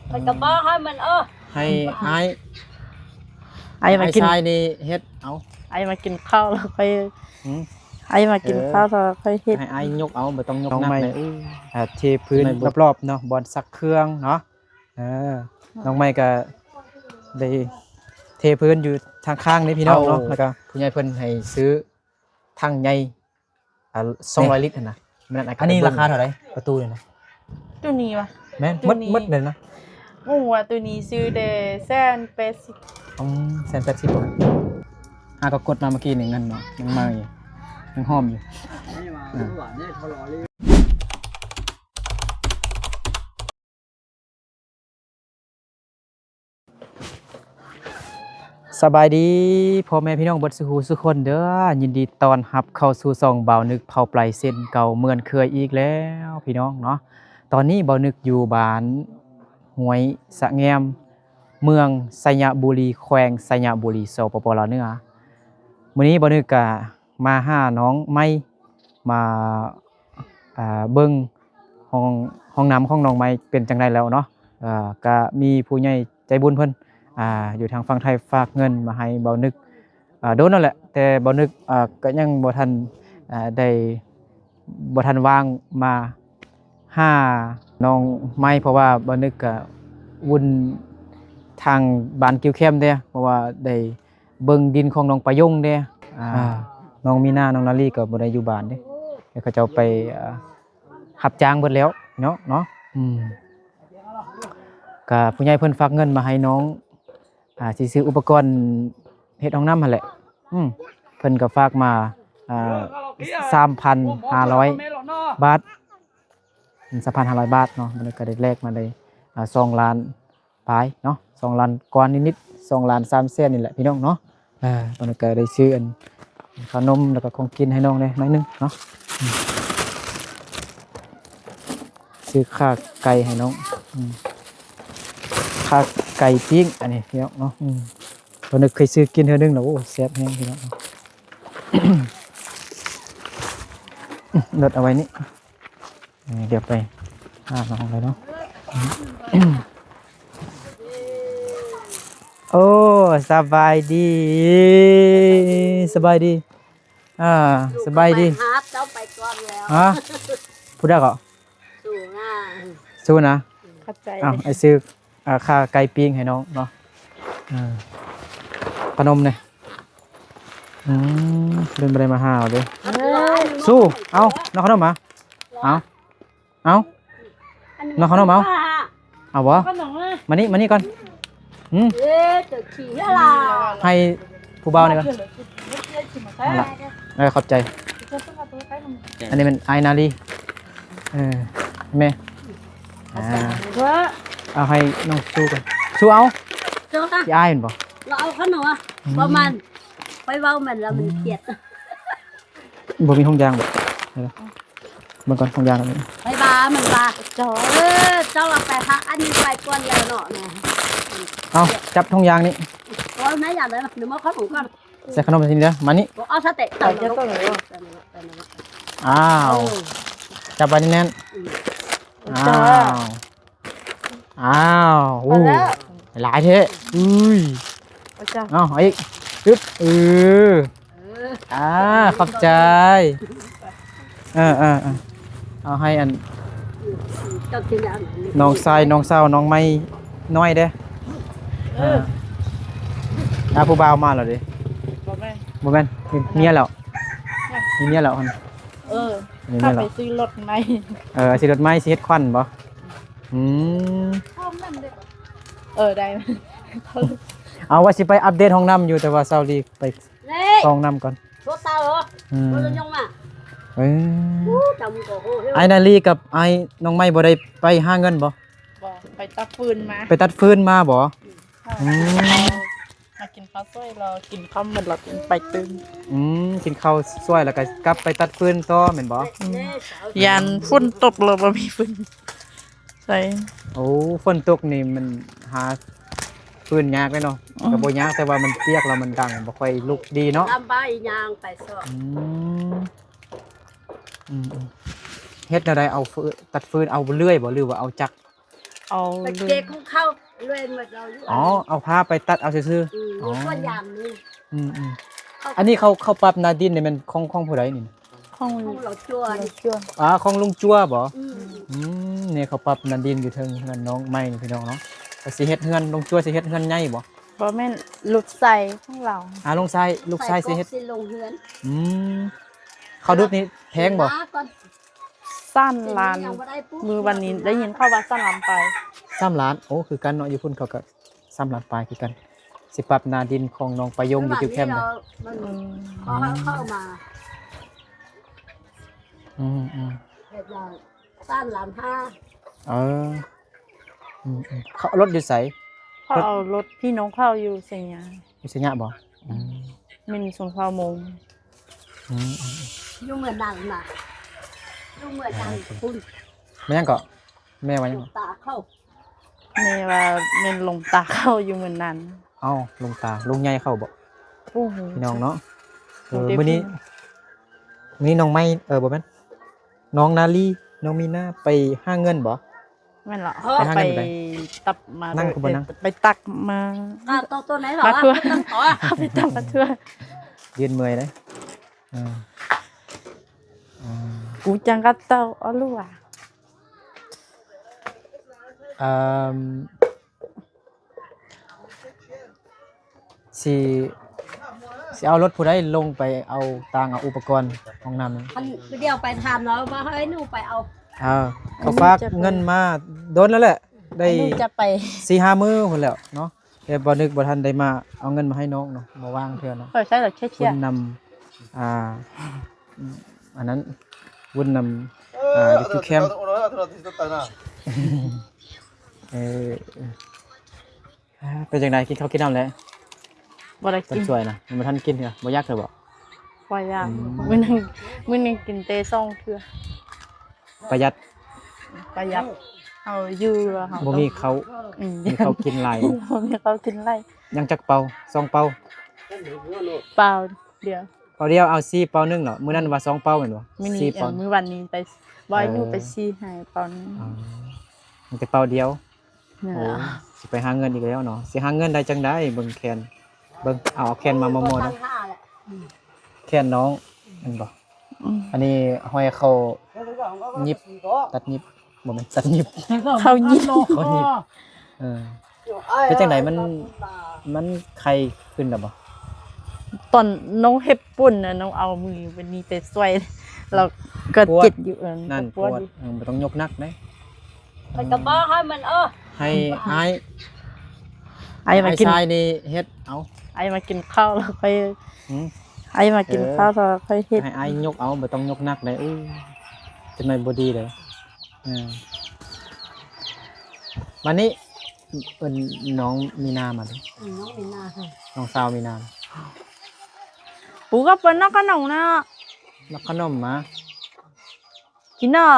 ເພິ່ນກໍບອກໃຫ້ມັນ ເອີ ໃຫ້ອ້າຍ ອ້າຍມາກິນ ອ້າຍຊາຍນີ້ເຮັດ ເອົາ ອ້າຍມາກິນເຂົ້າແລ້ວຄ່ອຍ ຫືມ ອ້າຍມາກິນ ເອີ ເຂົ້າແລ້ວຄ່ອຍເຮັດ ໃຫ້ອ້າຍຍົກເອົາ ບໍ່ຕ້ອງຍົກໜັກເລີຍ. ອ່າ ເທພື້ນ ນ້ອງໃໝ່ ລອບໆເນາະ ບ່ອນຊັກເຄື່ອງເນາະ. ເອີ ນ້ອງໃໝ່ກໍໄດ້ເທພື້ນຢູ່ທາງຂ້າງນີ້ພີ່ນ້ອງເນາະ. ເອົາ ແລ້ວກໍຜູ້ໃຫຍ່ເພິ່ນໃຫ້ຊື້ຖັງໃຫຍ່ ອ່າ ສອງຮ້ອຍລິດຫັ້ນນະ. ແມ່ນ ອັນນີ້ລາຄາເທົ່າໃດ ປະຕູນີ້ນະ? ໂຕນີ້ຫວາ? ແມ່ນ ໂຕນີ້ ໝົດ ໝົດເລີຍນະ? ໂອ້ ວ່າໂຕນີ້ຊື້ແຕ່ແສນແປດສິບ. ອືມ ແສນແປດສິບບໍ? ຫາກໍກົດມາເມື່ອກີ້ນີ້ເງິນເນາະ ຍັງໃໝ່ ຍັງຫອມຢູ່. ອ່າ ສະບາຍດີພໍ່ແມ່ພີ່ນ້ອງເບິດສູ່ຫູສູ່ຄົນເດີ. ຍິນດີຕ້ອນຮັບເຂົ້າສູ່ຊ່ອງບ່າວນຶກເຜົ່າໄປເຊັ່ນເກົ່າເໝືອນເຄີຍອີກແລ້ວພີ່ນ້ອງເນາະ. ຕອນນີ້ບ່າວນຶກຢູ່ບ້ານຫ້ວຍສະແງມ ເມືອງໄຊຍະບູລີ ແຂວງໄຊຍະບູລີ ສປປ ລາວເໜືອ. ມື້ນີ້ບ່າວນຶກກະ ມາຫານ້ອງໃໝ່ ມາ ອ່າ ເບິ່ງຫ້ອງ ຫ້ອງນ້ຳຂອງນ້ອງໃໝ່ເປັນຈັ່ງໃດແລ້ວເນາະ. ເອີ ກະມີຜູ້ໃຫຍ່ໃຈບຸນເພິ່ນ ອ່າ ຢູ່ທາງຝັ່ງໄທຝາກເງິນມາໃຫ້ບ່າວນຶກ ອ່າ ດົນແລ້ວແຫຼະ ແຕ່ບ່າວນຶກ ອ່າ ກະຍັງບໍ່ທັນ ອ່າ ໄດ້ ບໍ່ທັນວ່າງມາຫານ້ອງໃໝ່ ເພາະວ່າບ່າວນຶກກະວຸ່ນທາງບ້ານກິວແຄມເດ້ ເພາະວ່າໄດ້ ເບິ່ງດິນຂອງນ້ອງປາຍົງເດ້. ອ່າ ອ່າ ນ້ອງມີນາ ນ້ອງນາລີກໍບໍ່ໄດ້ຢູ່ບ້ານເດ້ ແລ້ວເຂົາເຈົ້າໄປ ອ່າ ຮັບຈ້າງເບິດແລ້ວເນາະ ເນາະ. ອືມ ກະຜູ້ໃຫຍ່ເພິ່ນຝາກເງິນມາໃຫ້ນ້ອງ ອ່າ ຊິຊື້ອຸປະກອນເຮັດຫ້ອງນ້ຳຫັ້ນແຫຼະ. ອືມ ເພິ່ນກໍຝາກມາ ອ່າ ສາມພັນຫ້າຮ້ອຍບາດ ສາມພັນຫ້າຮ້ອຍບາດເນາະ. ມັນກໍໄດ້ແລກມາໄດ້ ອ່າ ສອງລ້ານ ປາຍເນາະ ສອງລ້ານກວ່ານິດໆ ສອງລ້ານສາມແສນນີ້ແຫຼະພີ່ນ້ອງເນາະ. ເອີ ຕອນນີ້ກໍໄດ້ຊື້ອັນຂະໜົມ ແລ້ວກໍຂອງກິນໃຫ້ນ້ອງແດ່ໜ້ອຍໜຶ່ງເນາະ. ອືມ ຊື້ຂາໄກ່ໃຫ້ນ້ອງ. ອືມ ຂາໄກ່ປີ້ງອັນນີ້ພີ່ນ້ອງເນາະ. ອືມ ຕອນນີ້ເຄີຍຊື້ກິນເທື່ອໜຶ່ງແລ້ວ ໂອ້ ແຊບແຮງພີ່ນ້ອງ. ອືມ ລົດເອົາໄວ້ນີ້. ເອີ ດຽວໄປຫານ້ອງເລີຍເນາະ. ໂອ້ ສະບາຍດີ ສະບາຍດີ. ອ່າ ສະບາຍດີ. ເຈົ້າໄປກ່ອນແລ້ວ. ຮະ? ຜູ້ໃດກໍ? ສູນະ. ສູນະ. ຂອບໃຈ. ອ້າວ ອ້າຍຊື້ ອ່າ ຂາໄກ່ປີ້ງໃຫ້ນ້ອງເນາະ. ເອີ ຂະໜົມນີ້. ອືມ ເພິ່ນບໍ່ໄດ້ມາຫາເດ້. ສູ້ ເອົາ ນ້ອງຂະໜົມມາ. ເອົາ ເອົາ ນ້ອງຂະໜົມເອົາ. ເອົາບໍ່? ມານີ້ ມານີ້ກ່ອນ. ອືມ ໃຫ້ຜູ້ບ່າວນີ້ກ່ອນ. ເອີ ຂອບໃຈ. ອັນນີ້ແມ່ນອ້າຍນາລີ. ເອີ ແມ່ ອ່າ ເອົາໃຫ້ນ້ອງສູ້ກ່ອນ. ສູ້ເອົາ. ຊິອ້າຍແມ່ນບໍ່? ເຮົາເອົາຂະໜົມ ອືມ ປະມານ ໄປເວົ້າມັນແລ້ວມັນຄຽດ. ບໍ່ມີຖົງຢາງບໍ່? ເບິ່ງກ່ອນ ຖົງຢາງອັນນີ້. ໄປວ່າມັນວ່າ ເຈົ້າ ເອີ ເຈົ້າເອົາໄປຫາອັນນີ້ໄປກ່ອນແລ້ວເນາະ. ເອົາ ຈັບຖົງຢາງນີ້. ໂອ້ຍ ແມ່ຢາກໄດ້ ໜຶ່ງມາເຂົ້າຂອງກ່ອນ. ໃສ່ຂະໜົມໃສ່ນີ້ເດີ ມານີ້. ເອົາສະເຕັກ ເອົາ ອ້າວ ເອີ ຈັບໄວ້ແໜ້ນໆ. ອືມ ອ້າວ ອ້າວ ໂອ້ ຫຼາຍແທ້. ອຸ້ຍ ເອົາ ເອົາອີກ. ອຶບ ເອີ ເອີ ອ່າ ຂອບໃຈ. ເອີ ເອີ ເອີ ເອົາໃຫ້ອັນ ນ້ອງຊາຍ ນ້ອງສາວ ນ້ອງໃໝ່ນ້ອຍເດ້. ເອີ ອ່າ ອ່າ ຜູ້ບ່າວມາແລ້ວເດ້. ບໍ່ແມ່ນ ບໍ່ແມ່ນ ມີເມຍແລ້ວ. ມີເມຍແລ້ວຫັ້ນ. ເອີ ມີເມຍແລ້ວ ຂ້າໄປຊື້ລົດໃໝ່. ເອີ ຊື້ລົດໃໝ່ ຊິເຮັດຂວັນບໍ່? ອືມ ເອີ ໄດ້. ເອົາ ວ່າຊິໄປອັບເດດຫ້ອງນ້ຳຢູ່ ແຕ່ວ່າຊາວລີໄປ ເລ ເຂົ້າຫ້ອງນ້ຳກ່ອນ. ໂທລະສັບເອີ ອືມ ບໍ່ໄດ້ຍົງມາ. ເອີ ອ້າຍນາລີກັບອ້າຍນ້ອງໃໝ່ບໍ່ໄດ້ໄປຫາເງິນບໍ່? ບໍ່ ໄປຕັດຟືນມາ. ໄປຕັດຟືນມາບໍ່? ອືມ ມາກິນເຂົ້າສວຍ ແລ້ວກິນເຂົ້າໝົດແລ້ວໄປຕື່ມ. ອືມ ກິນເຂົ້າສວຍແລ້ວກໍກັບໄປຕັດຟືນຕໍ່ແມ່ນບໍ່? ອືມ ຢ້ານຝົນຕົກແລ້ວບໍ່ມີຟືນໃຊ້. ໂອ້ ຝົນຕົກນີ້ມັນຫາຟືນຍາກເດ້ເນາະ. ອືມ ກໍບໍ່ຍາກ ແຕ່ວ່າມັນປຽກແລ້ວມັນດັງບໍ່ຄ່ອຍລຸກດີເນາະ. ລຳບາກ ຍ່າງໄປຊອກ. ອືມ ອືມໆ ເຮັດແນວໃດ? ເອົາຟືນ ຕັດຟືນ ເອົາເລື່ອຍບໍ່ ຫຼືວ່າເອົາຈັກ? ເອົາ ເກັບຂອງເຂົາເລີຍໝົດເອົາຢູ່ ອໍ ເອົາພາໄປຕັດເອົາຊື່ໆ ອືມ ອໍ ສ່ວນຢ່າງນີ້ ອືມໆ ເຂົາ ອັນນີ້ເຂົາ ເຂົາປັບໜ້າດິນນີ້ແມ່ນຂອງ ຂອງຜູ້ໃດນີ້? ຂອງ ຂອງຫຼວງຈົວ ຫຼວງຈົວ ອາ ຂອງລຸງຈົວບໍ? ອືມ ອືມ ນີ້ເຂົາປັບໜ້າດິນຢູ່ເທິງເຮືອນນ້ອງໃໝ່ນີ້ພີ່ນ້ອງເນາະ ກໍຊິເຮັດເຮືອນ ລຸງຈົວຊິເຮັດເຮືອນໃຫຍ່ບໍ? ບໍ່ແມ່ນ ລູກຊາຍຂອງລາວ ອາ ລຸງຊາຍ ລູກຊາຍຊິເຮັດ ຊິລົງເຮືອນ ອືມ ເຂົາດຸດນີ້ແພງບໍ? ມາກ່ອນ ສາມລ້ານ ມື້ວານນີ້ໄດ້ຍິນເຂົາວ່າສາມລ້ານປາຍ ສາມລ້ານ ໂອ້ ຄືກັນເນາະ ຢູ່ພຸ້ນເຂົາກໍສາມລ້ານປາຍຄືກັນ ຊິປັບໜ້າດິນຂອງນ້ອງປາຍົງຢູ່ຕິວແຄມ ອືມ ພໍເຮົາເຂົ້າມາ ອືມໆ ເຮັດວ່າ ສາມລ້ານຫ້າ ເອີ ອືມໆ ເຂົາເອົາລົດຢູ່ໃສ? ເຂົາເອົາລົດ ພີ່ນ້ອງເຂົາຢູ່ໄຊຍະ ຢູ່ໄຊຍະບໍ? ອືມ ແມ່ນຊົນເຜົ່າມົ້ງ ອືມໆ ຢູ່ເມືອງດັງນະ ຢູ່ເມືອງດັງພຸ້ນ ແມ່ຫຍັງເກາະ? ແມ່ວ່າຫຍັງເກາະ? ຕາເຂົາ ແມ່ວ່າແມ່ນຫຼົງຕາເຂົາຢູ່ມື້ນັ້ນ ເອົ້າ ຫຼົງຕາ ລຸງໃຫຍ່ເຂົາບໍ? ໂອ້ໂຫ ພີ່ນ້ອງເນາະ ເອີ ມື້ນີ້ ມື້ນີ້ນ້ອງໃໝ່ ເອີ ບໍ່ແມ່ນ ນ້ອງນາລີ ນ້ອງມີນາໄປຫາເງິນບໍ? ແມ່ນລະ ໄປຫາເງິນ ໄປຕັບມາ ນັ່ງຄືບໍ່ນັ່ງ ໄປຕັກມາ ຕອນ ຕອນໄຫນລະ ມາທົ່ວ ໄປຕັກມາທົ່ວ ຢືນເມື່ອຍເດ້ ເອີ ອືມ ກູຈັງກະເຕົາ ອາລູກອາ ເອີ ຊິ ຊິເອົາລົດຜູ້ໃດລົງໄປເອົາຕາງເອົາອຸປະກອນຫ້ອງນ້ຳນີ້? ອັນດຽວໄປຖາມລາວວ່າໃຫ້ໜູໄປເອົາ ເອີ ເຂົາຝາກເງິນມາດົນແລ້ວແຫຼະ ໄດ້ສີ່ຫ້າມື້ພຸ້ນແລ້ວເນາະ ແຕ່ບໍ່ນຶກບໍ່ທັນໄດ້ມາເອົາເງິນມາໃຫ້ນ້ອງເນາະ ບໍ່ວ່າງເທື່ອເນາະ ເອີ ໃຊ່ລະ ເຄຍໆ ບຸນນຳ ອ່າ ອັນນັ້ນ ບຸນນຳ ອ່າ ຢູ່ແຄມ ເອີ ເປັນຈັ່ງໃດ ກິນເຂົ້າກິນນ້ຳແລ້ວ? ບໍ່ໄດ້ກິນ ຄົນສວຍນະ ຍັງບໍ່ທັນກິນເທື່ອ ບໍ່ຢາກເທື່ອບໍ? ບໍ່ຢາກ ອືມ ມື້ໜຶ່ງ ມື້ໜຶ່ງກິນແຕ່ສອງເທື່ອ ປະຢັດ ປະຢັດ ເຮົາຢູ່ ເຮົາບໍ່ມີເຂົ້າ ອືມ ມີເຂົ້າກິນຫຼາຍ ບໍ່ມີເຂົ້າກິນຫຼາຍ ຍັງຈັກເປົາ? ສອງເປົາ ເປົາດຽວ ເປົາດຽວ ເອົາສີ່ເປົາໜຶ່ງເນາະ ມື້ນັ້ນວ່າສອງເປົາແມ່ນບໍ່? ມື້ນີ້ ສີ່ເປົາ ເອີ ມື້ວານນີ້ໄປ ບໍ່ໃຫ້ໜູໄປ ເອີ ສີ່ໃຫ້ເປົາໜຶ່ງ ອໍ ມີແຕ່ເປົາດຽວ ໂອ້ ຊິໄປຫາເງິນອີກແລ້ວເນາະ ຊິຫາເງິນໄດ້ຈັ່ງໃດ ເບິ່ງແຂນ ເບິ່ງ ເອົາ ເອົາແຂນມາມໍ່ໆ ເນາະ ແຂນນ້ອງ ແມ່ນບໍ່? ອືມ ອັນນີ້ຫ້ອຍເຂົ້າຫຍິບ ຕັດຫຍິບ ບໍ່ແມ່ນຕັດຫຍິບ ເຂົ້າຫຍິບ ເຂົ້າຫຍິບ ເອີ ເປັນຈັ່ງໃດ ມັນ ມັນໄຄຂຶ້ນແລ້ວບໍ່? ຕອນນ້ອງເຮັດປຸ້ນນະ ນ້ອງເອົາມືໄປນີ້ໄປຊ່ວຍ ແລ້ວກໍເຈັບຢູ່ ເອີ ນັ້ນ ປວດ ປວດຢູ່ ເອີ ບໍ່ຕ້ອງຍົກໜັກເດ້ ເພິ່ນກໍບອກໃຫ້ມັນ ເອີ ໃຫ້ອ້າຍ ອ້າຍມາກິນ ອ້າຍຊາຍນີ້ເຮັດເອົາ ອ້າຍມາກິນເຂົ້າແລ້ວຄ່ອຍ ຫືມ ອ້າຍມາກິນເຂົ້າແລ້ວຄ່ອຍເຮັດ ໃຫ້ອ້າຍຍົກເອົາ ບໍ່ຕ້ອງຍົກໜັກເດ້ ໂອ້ ຈັກໜ້ອຍບໍ່ດີເດ້ ເອີ ມານີ້ ເອີ້ນນ້ອງມີນາມາເດ້ ອືມ ນ້ອງມີນາ ນ້ອງສາວມີນາ ປູກັບເພິ່ນນອກຂະໜົມນະ ນອກຂະໜົມມາ ກິນເນາະ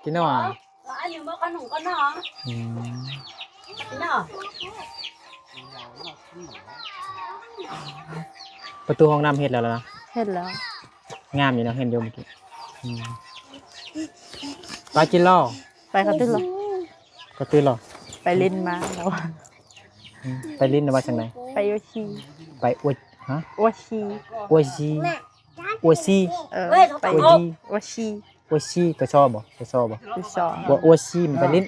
ກິນເນາະ ເອີ ອັນນີ້ບໍ່ຂະໜົມກໍໜອງ ອືມ ກິນເນາະ ປະຕູຫ້ອງນ້ຳເຮັດແລ້ວລະ? ເຮັດແລ້ວ ງາມຢູ່ເນາະ ເຫັນຢູ່ມື້ກີ້ ອືມ ໄປກິນເຫຼົ້າ ໄປກະຕື່ນເຫຼົ້າ ກະຕື່ນເຫຼົ້າ ໄປຫຼິ້ນມາແລ້ວ ອືມ ໄປຫຼິ້ນວ່າຈັ່ງໃດ? ໄປໂອຊີ ໄປໂອ ຮະ? ໂອຊີ ໂອຊີ ໂອຊີ ເອີ ໄປໂອຊີ ໂອຊີ ໂອຊີ ໂຕຊໍບໍ? ໂຕຊໍບໍ? ໂຕຊໍ ບໍ່ ໂອຊີມັນໄປຫຼິ້ນ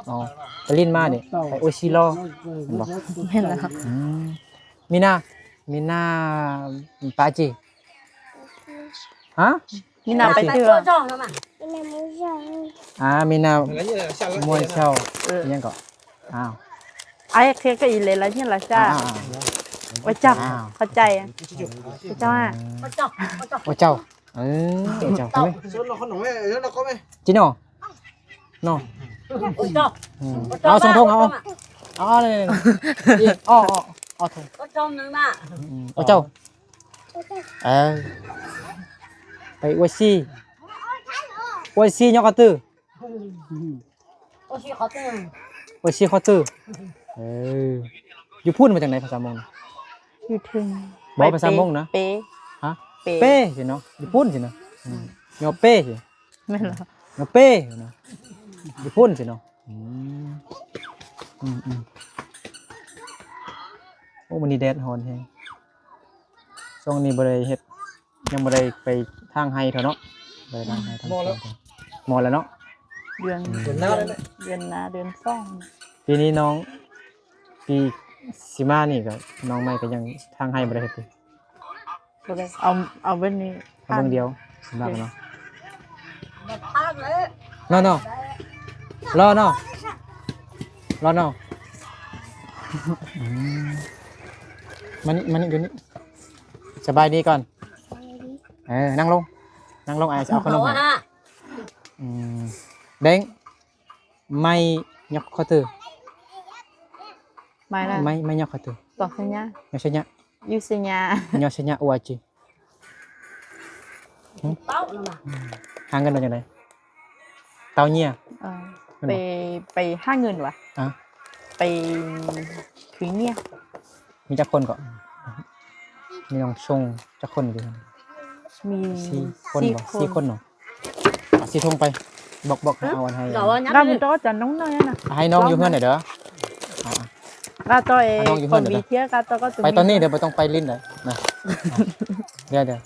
ອໍ ໄປຫຼິ້ນມານີ້ ໄປໂອຊີລໍ ແມ່ນບໍ່? ແມ່ນແລ້ວ ອືມ ມີນາ ມີນາປາຈີ ຮະ? ມີນາໄປເທື່ອ ອາ ມີນາມ່ວນເຊົາ ເອີ ອີຫຍັງເກາະ? ອ້າວ ອ້າຍເຄກະອີເລລະເນຍລະຈ້າ ອ້າວ ໂອເຈົ້າ ອ້າວ ເຂົ້າໃຈ ໂອເຈົ້າ ໂອເຈົ້າ ເອີ ໂອເຈົ້າ ຈິໂນ ເນາະ ອືມ ເອົາສອງຖົງ ເອົາ ເອົາ ເອົາເລີຍ ອີກ ເອົາ ເອົາ ເອົາຖົງ ອືມ ໂອເຈົ້າ ເອີ ໄປອວດຊີ ອວດຊີຍອກກະຕື້ ໂອຊີຂໍຕື່ ໂອຊີຂໍຕື້ ເອີ ຢູ່ພຸ້ນວ່າຈັ່ງໃດພາສາມົ້ງ? ຢູ່ເທິງ ບໍ່ພາສາມົ້ງນະ ເປ ຮະ ເປ ເປຊິເນາະ ຢູ່ພຸ້ນຊິເນາະ ອືມ ຍອກເປຊິ ແມ່ນລະ ຍອກເປຊິເນາະ ຢູ່ພຸ້ນຊິເນາະ ອືມ ອືມໆ ໂອ້ ມື້ນີ້ແດດຮ້ອນແຮງ. ຊ່ວງນີ້ບໍ່ໄດ້ເຮັດ ຍັງບໍ່ໄດ້ໄປທາງໄຮ່ເທື່ອເນາະ ບໍ່ໄດ້ທາງໄຮ່ທາງສວນເທື່ອ. ໝໍ້ແລ້ວເນາະ ເດືອນ ອືມ ເດືອນໜ້າເດືອນ ເດືອນໜ້າເດືອນສອງ. ປີນີ້ນ້ອງ ປີຊິມານີ້ກໍນ້ອງໃໝ່ກໍຍັງທາງໄຮ່ບໍ່ໄດ້ເຮັດຕິ? ບໍ່ໄດ້ ເອົາ ເອົາເບິ່ງນີ້ ເອົາເບິ່ງດຽວ ສຳລັບເນາະ ເນາະ ເນາະ ລໍເນາະ ລໍເນາະ. ອືມ ມານີ້ ມານີ້ ຢູ່ນີ້ ສະບາຍດີກ່ອນ. ເອີ ນັ່ງລົງ ນັ່ງລົງ ອ້າຍຊິເອົາຂະໜົມໃຫ້. ອືມ ເດັງ ໄມ້ຫຍໍ້ຂະເຕີ ໄມ້ລະ ໄມ້ ໄມ້ຫຍໍ້ຂະເຕີ ຕອກສັນຍາ ຫຍໍ້ສັນຍາ ຢູ່ສັນຍາ ຫຍໍ້ສັນຍາ ໂອອາຈີ ຫຶ ເຕົ້ານະ ຫາເງິນໄດ້ຈັ່ງໃດ? ເຕົ້າເຫຍື່ອ ເອີ ແມ່ນບໍ່? ໄປ ໄປຫາເງິນຫວາ? ອາ ໄປຄືເຫຍື່ອ. ມີຈັກຄົນເກາະ? ມີນ້ອງຊົງຈັກຄົນຢູ່? ມີສີ່ຄົນ ສີ່ຄົນບໍ່? ສີ່ຄົນເນາະ. ອາ ສີ່ຖົງໄປ ບອກ ບອກໃຫ້ເອົາອັນໃຫ້ ລາວມັນຕ້ອງຈະນ້ອງນ້ອຍນະ ໃຫ້ນ້ອງຢູ່ເຮືອນໜ້ອຍເດີ. ອາ ລາວຕ້ອຍ ໃຫ້ນ້ອງຢູ່ເຮືອນໜ້ອຍເດີ ເຂົາມີເທື່ອ ລາວຕ້ອຍກໍ ໄປຕອນນີ້ເດີ ບໍ່ຕ້ອງໄປຫຼິ້ນເດີນະ. ດຽວ ດຽວ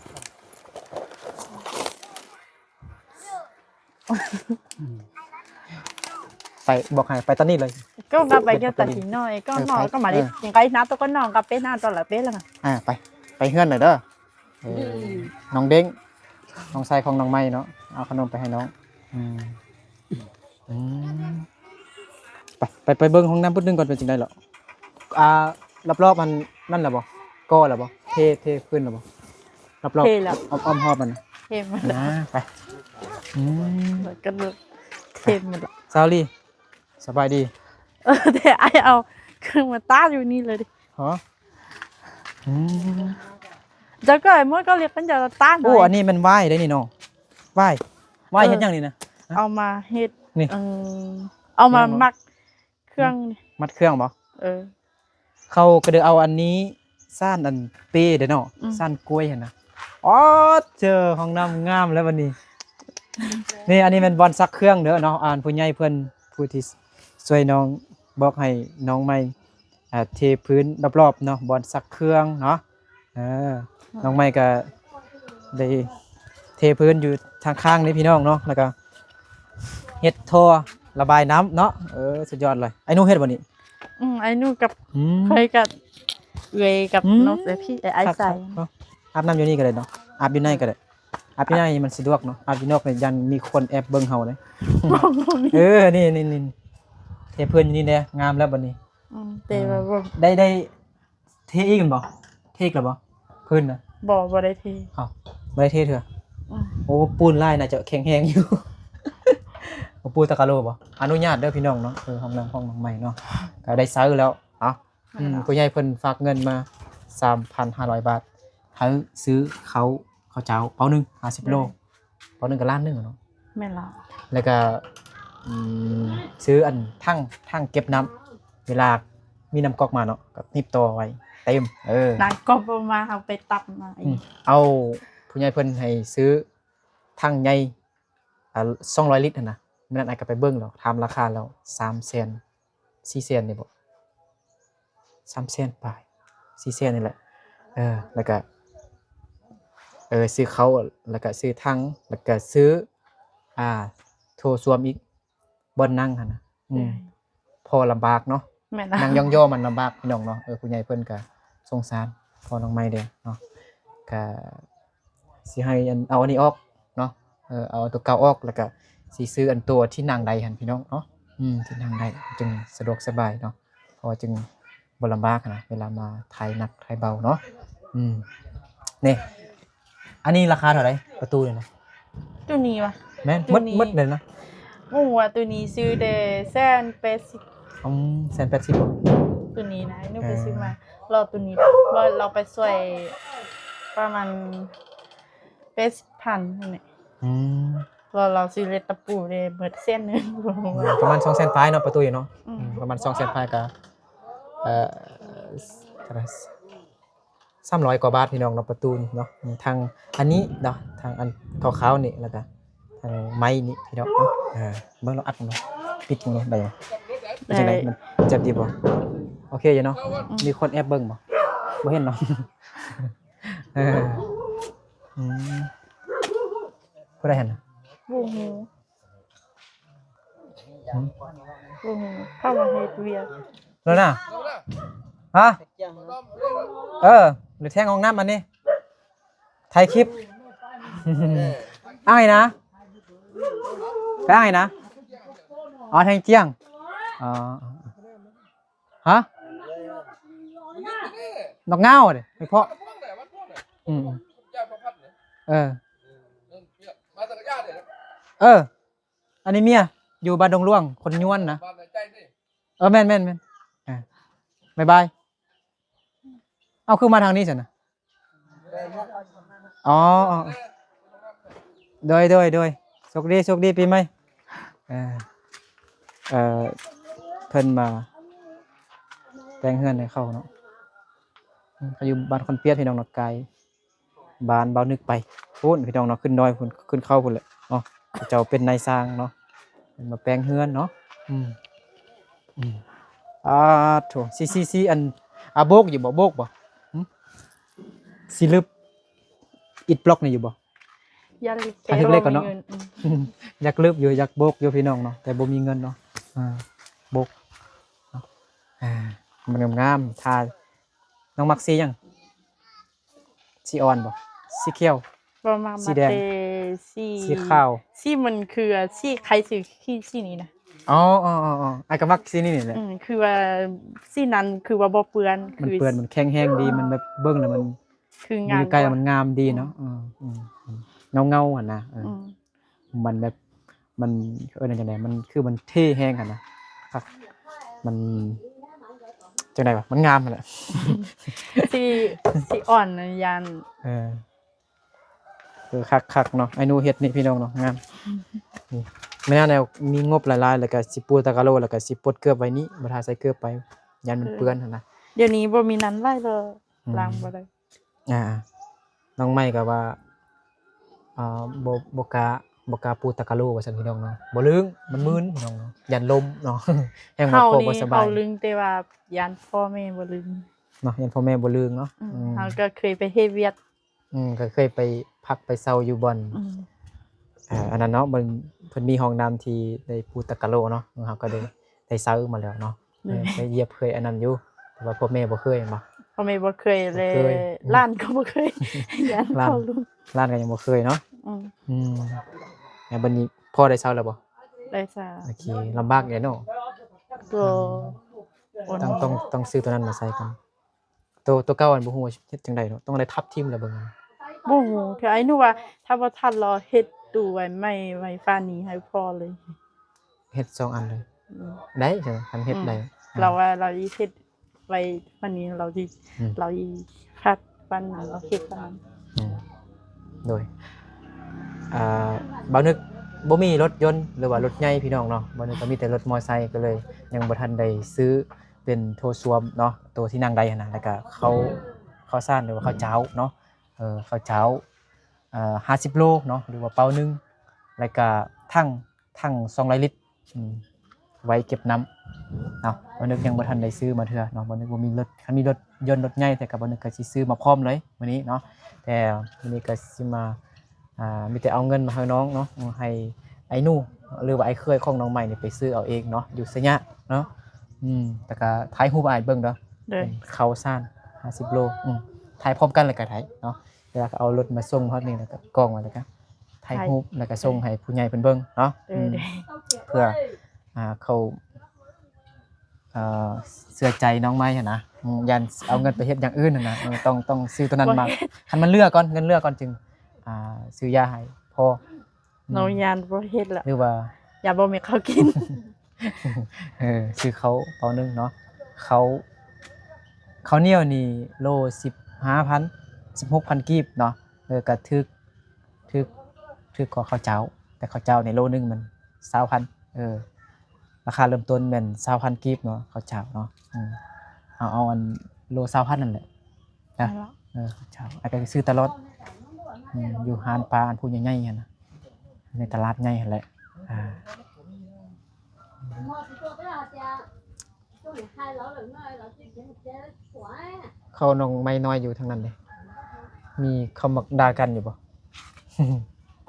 ອືມ ໄປ ບອກໃຫ້ໄປຕອນນີ້ເລີຍ ກໍວ່າໄປກ່ຽວຕາຊິໜ້ອຍ ກໍ ເອີ ນ້ອງ ໄປ ກໍມາເລີຍ ເອີ ຍັງໄກນະ ໂຕກໍນ້ອງກໍເປັນນະ ຕອນລະເປັນລະ. ອ່າ ໄປ ໄປເຮືອນໜ້ອຍເດີ. ເອີ ອືມ ນ້ອງເດັງ ນ້ອງຊາຍຂອງນ້ອງໃໝ່ເນາະ ເອົາຂະໜົມໄປໃຫ້ນ້ອງ. ອືມ ອືມ ໄປ ໄປ ໄປເບິ່ງຫ້ອງນ້ຳປຸດໜຶ່ງກ່ອນ ເປັນຈັ່ງໃດເລາະ? ອ່າ ລອບໆ ມັນນັ້ນລະບໍ່? ກໍ່ລະບໍ່? ເທ ເທພື້ນລະບໍ່? ລອບໆ ເທແລ້ວ ອ້ອມໆ ຮອບມັນ ເທໝົດແລ້ວ ອ່າ ໄປ. ອືມ ແລ້ວກໍເທໝົດແລ້ວ. ສາວລີ ສະບາຍດີ. ເອີ ແຕ່ອ້າຍເອົາເຄື່ອງມາຕາກຢູ່ນີ້ເລີຍເດ. ຫະ? ອືມ ເຈົ້າກໍໄອ້ໝົດກໍລຽກເພິ່ນເຈົ້າຕາກ. ໂອ້ ອັນນີ້ແມ່ນຫວ້າຍເດ້ນີ້ເນາະ. ຫວ້າຍ ຫວ້າຍ ເອີ ເຮັດຫຍັງນີ້ນະ? ເອົາມາເຮັດ ນີ້ ເອີ ເອົາມາມັດເຄື່ອງນີ້ ມັດເຄື່ອງບໍ່? ເອີ ເຂົາກໍໄດ້ເອົາອັນນີ້ ຊານອັນເປເດ້ເນາະ ອືມ ຊານກ້ວຍຫັ້ນນະ. ອໍ ເຈີຫ້ອງນ້ຳງາມແລ້ວບັດນີ້. ນີ້ ອັນນີ້ແມ່ນບ່ອນຊັກເຄື່ອງເດີເນາະ ອັນຜູ້ໃຫຍ່ເພິ່ນ ຜູ້ທີ່ຊ່ວຍນ້ອງ ບອກໃຫ້ນ້ອງໃໝ່ ອ່າ ເທພື້ນລອບໆ ເນາະ ບ່ອນຊັກເຄື່ອງເນາະ. ເອີ ນ້ອງໃໝ່ກໍໄດ້ເທພື້ນຢູ່ທາງຂ້າງນີ້ພີ່ນ້ອງເນາະ ແລ້ວກໍເຮັດທໍ່ລະບາຍນ້ຳເນາະ. ເອີ ສຸດຍອດເລີຍ. ອ້າຍໜູເຮັດບໍ່ນີ້? ອືມ ອ້າຍໜູກັບ ອືມ ຂ້ອຍກັບເອື້ອຍກັບ ອືມ ນ້ອງເສຍພີ່ ອ້າຍ ອ້າຍ ຄັກໆ ໃສ່ເນາະ. ອາບນ້ຳຢູ່ນີ້ກໍໄດ້ເນາະ ອາບຢູ່ໃນກໍໄດ້ ອາບຢູ່ໃນມັນສະດວກເນາະ ອາບຢູ່ນອກນີ້ຢ້ານມີຄົນແອບເບິ່ງເຮົາເດ້. ເອີ ນີ້ໆ ເທພື້ນຢູ່ນີ້ແດ່ ງາມແລ້ວບັດນີ້. ອືມ ແຕ່ວ່າ ອືມ ບໍ່ ໄດ້ ໄດ້ ເທອີກແມ່ນບໍ່? ເທອີກແລ້ວບໍ່? ພື້ນນະ ບໍ່ ບໍ່ໄດ້ເທ. ອ້າວ ບໍ່ໄດ້ເທເທື່ອ? ອືມ ໂອ້ ປູນຫຼາຍ ໜ້າຈະແຂງແຮງຢູ່. ໂອ້ ປູຕະກະໂລບໍ່? ອະນຸຍາດເດີພີ່ນ້ອງເນາະ. ເອີ ຫ້ອງນ້ຳຂອງນ້ອງໃໝ່ເນາະ ກໍໄດ້ໃຊ້ແລ້ວ. ເອົ້າ ອືມ ແມ່ນລະ ຜູ້ໃຫຍ່ເພິ່ນຝາກເງິນມາສາມພັນຫ້າຮ້ອຍບາດ ໃຫ້ຊື້ເຂົ້າ ເຂົ້າເຈົ້າເປົາໜຶ່ງ ຫ້າສິບໂລ ໂດຍ ເປົາໜຶ່ງກໍລ້ານໜຶ່ງເນາະ. ແມ່ນລະ ແລ້ວກໍ ອືມ ຊື້ອັນຖັງ ຖັງເກັບນ້ຳ ເວລາມີນ້ຳກອກມາເນາະ ກໍໜີບຕໍ່ໄວ້ເຕັມ. ເອີ ນ້ຳກອກບໍ່ມາ ເຮົາໄປຕັກມາເອງ. ອືມ ເອົາ ຜູ້ໃຫຍ່ເພິ່ນໃຫ້ຊື້ຖັງໃຫຍ່ ອ່າ ສອງຮ້ອຍລິດຫັ້ນນະ. ມື້ນັ້ນອ້າຍກໍໄປເບິ່ງແລ້ວ ຖາມລາຄາແລ້ວ ສາມແສນ ສີ່ແສນນີ້ບໍ ສາມແສນປາຍ ສີ່ແສນນີ້ແຫຼະ. ເອີ ແລ້ວກະ ເອີ ຊື້ເຂົ້າ ແລ້ວກະຊື້ຖັງ ແລ້ວກະຊື້ ອ່າ ໂຖສ້ວມອີກ ບ່ອນນັ່ງຫັ້ນນະ. ອືມ ເອີ ພໍລຳບາກເນາະ. ແມ່ນລະ ນັ່ງຢ່ອງຍໍມັນລຳບາກພີ່ນ້ອງເນາະ. ເອີ ຜູ້ໃຫຍ່ເພິ່ນກະສົງສານພໍ່ນ້ອງໃໝ່ແດ່ເນາະ ກະ ຊິໃຫ້ອັນ ເອົາອັນນີ້ອອກເນາະ. ເອີ ເອົາຕົວເກົ່າອອກ ແລ້ວກະຊິຊື້ອັນຕົວທີ່ນັ່ງໄດ້ຫັ້ນພີ່ນ້ອງເນາະ. ອືມ ທີ່ນັ່ງໄດ້ຈຶ່ງສະດວກສະບາຍເນາະ ເພາະວ່າຈຶ່ງບໍ່ລຳບາກຫັ້ນນະ ເວລາມາຖ່າຍໜັກຖ່າຍເບົາເນາະ. ອືມ ນີ້ ອັນນີ້ລາຄາເທົ່າໃດ ປະຕູນີ້ນະ? ໂຕນີ້ຫວາ? ແມ່ນ ໂຕນີ້ ໝົດ ໝົດເລີຍນະ? ບໍ່ຮູ້ວ່າ ໂຕນີ້ຊື້ແຕ່ແສນແປດສິບ. ອືມ ແສນແປດສິບບໍ? ໂຕນີ້ນະ ໜູໄປຊື້ມາ. ເອີ ລາວໂຕນີ້ ລາວໄປຊ່ວຍປະມານແປດສິບພັນນີ້ແຫຼະ. ອືມ ລາວ ລາວຊື້ເຫຼັກຕະປູໄດ້ເບິດແສນໜຶ່ງ. ອືມ ປະມານສອງແສນປາຍເນາະ ປະຕູເນາະ. ອືມ ອືມ ປະມານສອງແສນປາຍກໍ ເອີ ເທົ່າໃດ ສາມຮ້ອຍກວ່າບາດພີ່ນ້ອງເນາະ ປະຕູເນາະ. ທັງອັນນີ້ເນາະ ທັງອັນຂາວໆນີ້ ແລ້ວກະທັງໄມ້ນີ້ພີ່ນ້ອງເນາະ. ເອີ ເບິ່ງລອງອັດເບິ່ງເນາະ. ປິດເບິ່ງດູ ໄດ້ບໍ່? ເປັນຈັ່ງໃດ? ໄດ້ ມັນເຈັບດີບໍ່? ໂອເຄຢູ່ເນາະ? ອືມ ມີຄົນແອບເບິ່ງບໍ່? ບໍ່ເຫັນເນາະ? ເອີ ອືມ ຜູ້ໃດຫັ້ນນະ? ບໍ່ຮູ້ ຫືມ ບໍ່ຮູ້ ເຂົ້າມາເຮັດວຽກແລ້ວນະ. ຮະ? ເອີ ຫຼືແທງຫ້ອງນ້ຳອັນນີ້ ຖ່າຍຄລິບ ອ້າຍນະ ໄປອ້າຍນະ. ອໍ ແທງຈຽງ ອໍ ຮະ? ນອກງາວເດ ໄປເພາະ ອືມ ເອີ ເອີ ອັນນີ້ເມຍ ຢູ່ບ້ານດົງຫຼວງ ຄົນຍວນນະ. ເອີ ແມ່ນໆໆ ອາ ບາຍບາຍ. ເອົາ ຄືມາທາງນີ້ຊັ້ນນະ? ອໍ ໂດຍໆໆ ໂຊກດີ ໂຊກດີປີໃໝ່. ເອີ ເອີ ເພິ່ນມາແຕ່ງເຮືອນໃຫ້ເຂົາເນາະ. ເຂົາຢູ່ບ້ານຄອນປຽດ ພີ່ນ້ອງເນາະ ກາຍ ບ້ານບ່າວນຶກໄປພຸ້ນ ພີ່ນ້ອງເນາະ ຂຶ້ນດອຍພຸ້ນ ຂຶ້ນເຂົາພຸ້ນແຫຼະເນາະ. ເຂົາເຈົ້າເປັນນາຍຊ່າງເນາະ ເພິ່ນມາແປງເຮືອນເນາະ. ອືມ ອືມ ອາໂທ້ ຊິ ຊິ ຊິ ອັນ ອາ ໂບກຢູ່ບໍ່? ໂບກບໍ່? ຫື? ຊິລຶບອິດບລັອກນີ້ຢູ່ບໍ່? ຢາກລຶບ ຖ້າຖືກເລກກ່ອນເນາະ. ອືມ ຢາກລຶບຢູ່ ຢາກໂບກຢູ່ ພີ່ນ້ອງເນາະ ແຕ່ບໍ່ມີເງິນເນາະ. ອາ ໂບກເນາະ ອາ ມັນງາມໆ. ຖ້າ ນ້ອງມັກສີຫຍັງ? ສີອ່ອນບໍ່? ສີຂຽວ? ບໍ່ ມັກ ສີແດງ? ແຕ່ສີ ສີຂາວ? ສີມັນຄື ສີ ຄ້າຍສີ ສີນີ້ນະ. ອໍ ອໍ ອໍ ອ້າຍກໍມັກສີນີ້ນີ້ແຫຼະ. ອືມ ຄືວ່າສີນັ້ນຄືວ່າບໍ່ເປື້ອນ ມັນເປື້ອນ ມັນແຂງແຮງດີ ມັນແບບເບິ່ງແລ້ວມັນ ຄືງາມ ຢູ່ໃກ້ແລ້ວມັນງາມດີເນາະ. ອືມ ເອີ ເອີ ເງົາໆ ຫັ້ນນະ. ເອີ ອືມ ມັນແບບ ມັນເອີ້ນວ່າຈັ່ງໃດ ມັນຄືມັນເທ່ແຮງຫັ້ນນະ. ຄັກ ມັນຈັ່ງໃດວະ ມັນງາມຫັ້ນແຫຼະ. ສີ ສີອ່ອນນະ ຢ້ານ ເອີ ເອີ ຄັກໆ ເນາະ ອ້າຍໜູເຮັດນີ້ ພີ່ນ້ອງເນາະ ງາມ. ນີ້ ແມ່ນແນວມີງົບຫຼາຍໆ ແລ້ວກໍຊິປູຕາກະໂລ ແລ້ວກໍຊິປົດເກີບໄວ້ນີ້ ບໍ່ຖ້າໃສ່ເກີບໄປ ຢ້ານມັນເປື້ອນຫັ້ນນະ. ດຽວນີ້ບໍ່ມີນັ້ນຫຼາຍແລ້ວ ອືມ ລ້າງບໍ່ໄດ້. ອ່າ ນ້ອງໃໝ່ກໍວ່າ ອ່າ ບໍ່ ບໍ່ກ້າ ບໍ່ກ້າປູຕາກະໂລວ່າຊັ້ນ ພີ່ນ້ອງເນາະ. ບໍ່ລຶ້ງ ມັນມື່ນ ພີ່ນ້ອງເນາະ ຢ້ານລົ້ມເນາະ ແຮງວ່າພໍ່ບໍ່ສະບາຍ. ເຮົາລຶ້ງ ແຕ່ວ່າຢ້ານພໍ່ແມ່ບໍ່ລຶ້ງເນາະ ຢ້ານພໍ່ແມ່ບໍ່ລຶ້ງເນາະ. ອືມ ອືມ ເຮົາກໍເຄີຍໄປເຮັດວຽກ ອືມ ກໍເຄີຍໄປພັກໄປເຊົາຢູ່ບ່ອນ ອືມ ເອີ ອັນນັ້ນເນາະ ເພິ່ນ ເພິ່ນມີຫ້ອງນ້ຳທີ່ໄດ້ປູຕາກະໂລເນາະ ເຮົາກໍໄດ້ ໄດ້ເຊົາມາແລ້ວເນາະ. ເອີ ໄດ້ຢຽບເຄີຍອັນນັ້ນຢູ່ ແຕ່ວ່າພໍ່ແມ່ບໍ່ເຄີຍແມ່ນບໍ່? ພໍ່ແມ່ບໍ່ເຄີຍ ແລະ ບໍ່ເຄີຍ ຫຼານກໍບໍ່ເຄີຍ ຢ້ານເຂົາລຸ້ນ ຫຼານກໍຍັງບໍ່ເຄີຍເນາະ. ອືມ ອືມ ແລ້ວບັດນີ້ພໍ່ໄດ້ເຊົາແລ້ວບໍ່? ໄດ້ເຊົາ. ໂອເຄ ລຳບາກແດ່ເນາະ. ກໍ ອືມ ຕ້ອງ ຕ້ອງ ຕ້ອງຊື້ຕົວນັ້ນມາໃສ່ກ່ອນ. ໂຕ ໂຕເກົ່າຫັ້ນບໍ່ຮູ້ວ່າເຮັດຈັ່ງໃດເນາະ ຕ້ອງໄດ້ທັບຖິ້ມແລ້ວເບິ່ງ. ບໍ່ຮູ້ ຄືອ້າຍໜູວ່າ ຖ້າບໍ່ທັນລາວເຮັດຕູ້ໄວ້ໃໝ່ໄວ້ຝານີ້ໃຫ້ພໍ່ເລີຍ ເຮັດສອງອັນເລີຍ. ອືມ ໄດ້ ຄັນເຮັດໄດ້. ອືມ ລາວວ່າລາວຊິເຮັດໄວ້ຝານີ້ ລາວຊິ ອືມ ລາວຊິພັດ ວັນນັ້ນເຮົາເຮັດຕອນນັ້ນ. ອືມ ໂດຍ ອ່າ ບ່າວນຶກບໍ່ມີລົດຍົນ ຫຼືວ່າລົດໃຫຍ່ ພີ່ນ້ອງເນາະ. ບ່າວນຶກກໍມີແຕ່ລົດມໍໄຊ ກໍເລີຍຍັງບໍ່ທັນໄດ້ຊື້ເປັນໂຖສ້ວມເນາະ ໂຕທີ່ນັ່ງໄດ້ຫັ້ນນະ ແລ້ວກໍເຂົ້າ ເຂົ້າສານ ຫຼືວ່າເຂົ້າຈ້າວເນາະ. ເອີ ເຂົ້າຈ້າວ ເອີ ຫ້າສິບໂລເນາະ ຫຼືວ່າເປົາໜຶ່ງ ແລ້ວກໍຖັງ ຖັງສອງຮ້ອຍລິດ ອືມ ໄວ້ເກັບນ້ຳເນາະ. ບ່າວນຶກຍັງບໍ່ທັນໄດ້ຊື້ມາເທື່ອເນາະ ບ່າວນຶກບໍ່ມີລົດ. ຄັນມີລົດຍົນລົດໃຫຍ່ແທ້ກໍ ບ່າວນຶກກໍຊິຊື້ມາພ້ອມເລີຍມື້ນີ້ເນາະ. ແຕ່ມື້ນີ້ກໍຊິມາ ອ່າ ມີແຕ່ເອົາເງິນມາໃຫ້ນ້ອງເນາະ ໃຫ້ອ້າຍໜູ ຫຼືວ່າອ້າຍເຂີຍຂອງນ້ອງໃໝ່ນີ້ໄປຊື້ເອົາເອງເນາະ ຢູ່ໄຊຍະເນາະ. ອືມ ແລ້ວກໍຖ່າຍຮູບໃຫ້ອ້າຍເບິ່ງເດີ ເປັນເຂົ້າສານຫ້າສິບໂລ. ອືມ ຖ່າຍພ້ອມກັນແລ້ວກໍໄດ້ເນາະ. ເວລາເຂົາເອົາລົດມາສົ່ງຮອດນີ້ ແລ້ວກໍກ້ອງໄວ້ ແລ້ວກໍຖ່າຍຮູບ ແລ້ວກໍສົ່ງໃຫ້ຜູ້ໃຫຍ່ເພິ່ນເບິ່ງເນາະ. ເອີ ອືມ ເພື່ອ ອ່າ ເຂົາ ເອີ ເຊື່ອໃຈນ້ອງໃໝ່ຫັ້ນນະ. ອືມ ຢ້ານເອົາເງິນໄປເຮັດຢ່າງອື່ນຫັ້ນນະ. ເອີ ຕ້ອງ ຕ້ອງຊື້ຕົວນັ້ນມາ ບໍ່ເຮັດ ຄັນມັນເຫຼືອກ່ອນ ເງິນເຫຼືອກ່ອນຈຶ່ງ ອ່າ ຊື້ຢາໃຫ້ພໍ່. ອືມ ນ້ອງຢ້ານບໍ່ເຮັດລະ ຫຼືວ່າຢ້ານບໍ່ມີເຂົ້າກິນ. ເອີ ຊື້ເຂົ້າເປົາໜຶ່ງເນາະ. ເຂົ້າ ເຂົ້າໜຽວນີ້ໂລສິບຫ້າພັນ ສິບຫົກພັນກີບເນາະ. ເອີ ກໍຖືກ ຖືກ ຖືກກວ່າເຂົ້າຈ້າວ ແຕ່ເຂົ້າຈ້າວນີ້ໂລໜຶ່ງມັນຊາວພັນ. ເອີ ລາຄາເລີ່ມຕົ້ນແມ່ນຊາວພັນກີບເນາະ ເຂົ້າຈ້າວເນາະ. ອືມ ເຮົາເອົາອັນໂລຊາວພັນນັ້ນແຫຼະນະ. ເອີ ເຂົ້າຈ້າວ ອ້າຍກໍຊື້ຕະຫຼອດ. ອືມ ຢູ່ຮ້ານປ້າອັນຜູ້ໃຫຍ່ໆຫັ້ນນະ ໃນຕະຫຼາດໃຫຍ່ຫັ້ນແຫຼະ. ອ່າ ເຂົານ້ອງໄມ້ນ້ອຍຢູ່ທາງນັ້ນເດ້ ມີເຂົາມັກດ່າກັນຢູ່ບໍ່?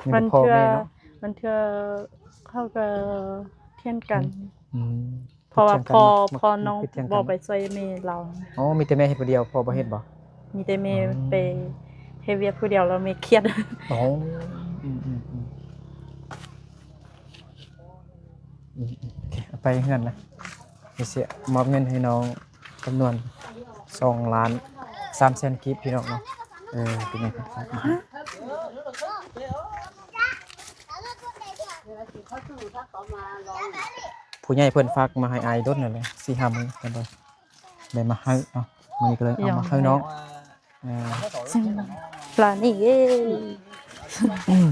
ມີແຕ່ພໍ່ແມ່ເນາະ ບາງເທື່ອເຂົາກໍຖຽງກັນ ອືມ ເພາະວ່າພໍ່ນ້ອງບໍ່ໄປຊ່ວຍແມ່ລາວ. ອໍ ມີແຕ່ແມ່ເຮັດຜູ້ດຽວ ພໍ່ບໍ່ເຮັດບໍ່? ມີແຕ່ແມ່ໄປເຮັດວຽກຜູ້ດຽວ ແລ້ວແມ່ຄຽດ. ອໍ ອືມໆໆ ອືມ ໂອເຄ ເອົາໄປເຮືອນລະ ຊິມອບເງິນໃຫ້ນ້ອງຈຳນວນສອງລ້ານສາມແສນກີບ ພີ່ນ້ອງເນາະ. ເອີ ເປັນຫຍັງ ຜູ້ໃຫຍ່ເພິ່ນຝາກມາໃຫ້ອ້າຍດົນແລ້ວແຫຼະ ສີ່ຫ້າມື້ ເພິ່ນໄດ້ມາໃຫ້ເນາະ ມື້ນີ້ກໍເລີຍເອົາມາໃຫ້ນ້ອງ. ເອີ ປານີ້ເອີຍ ອືມ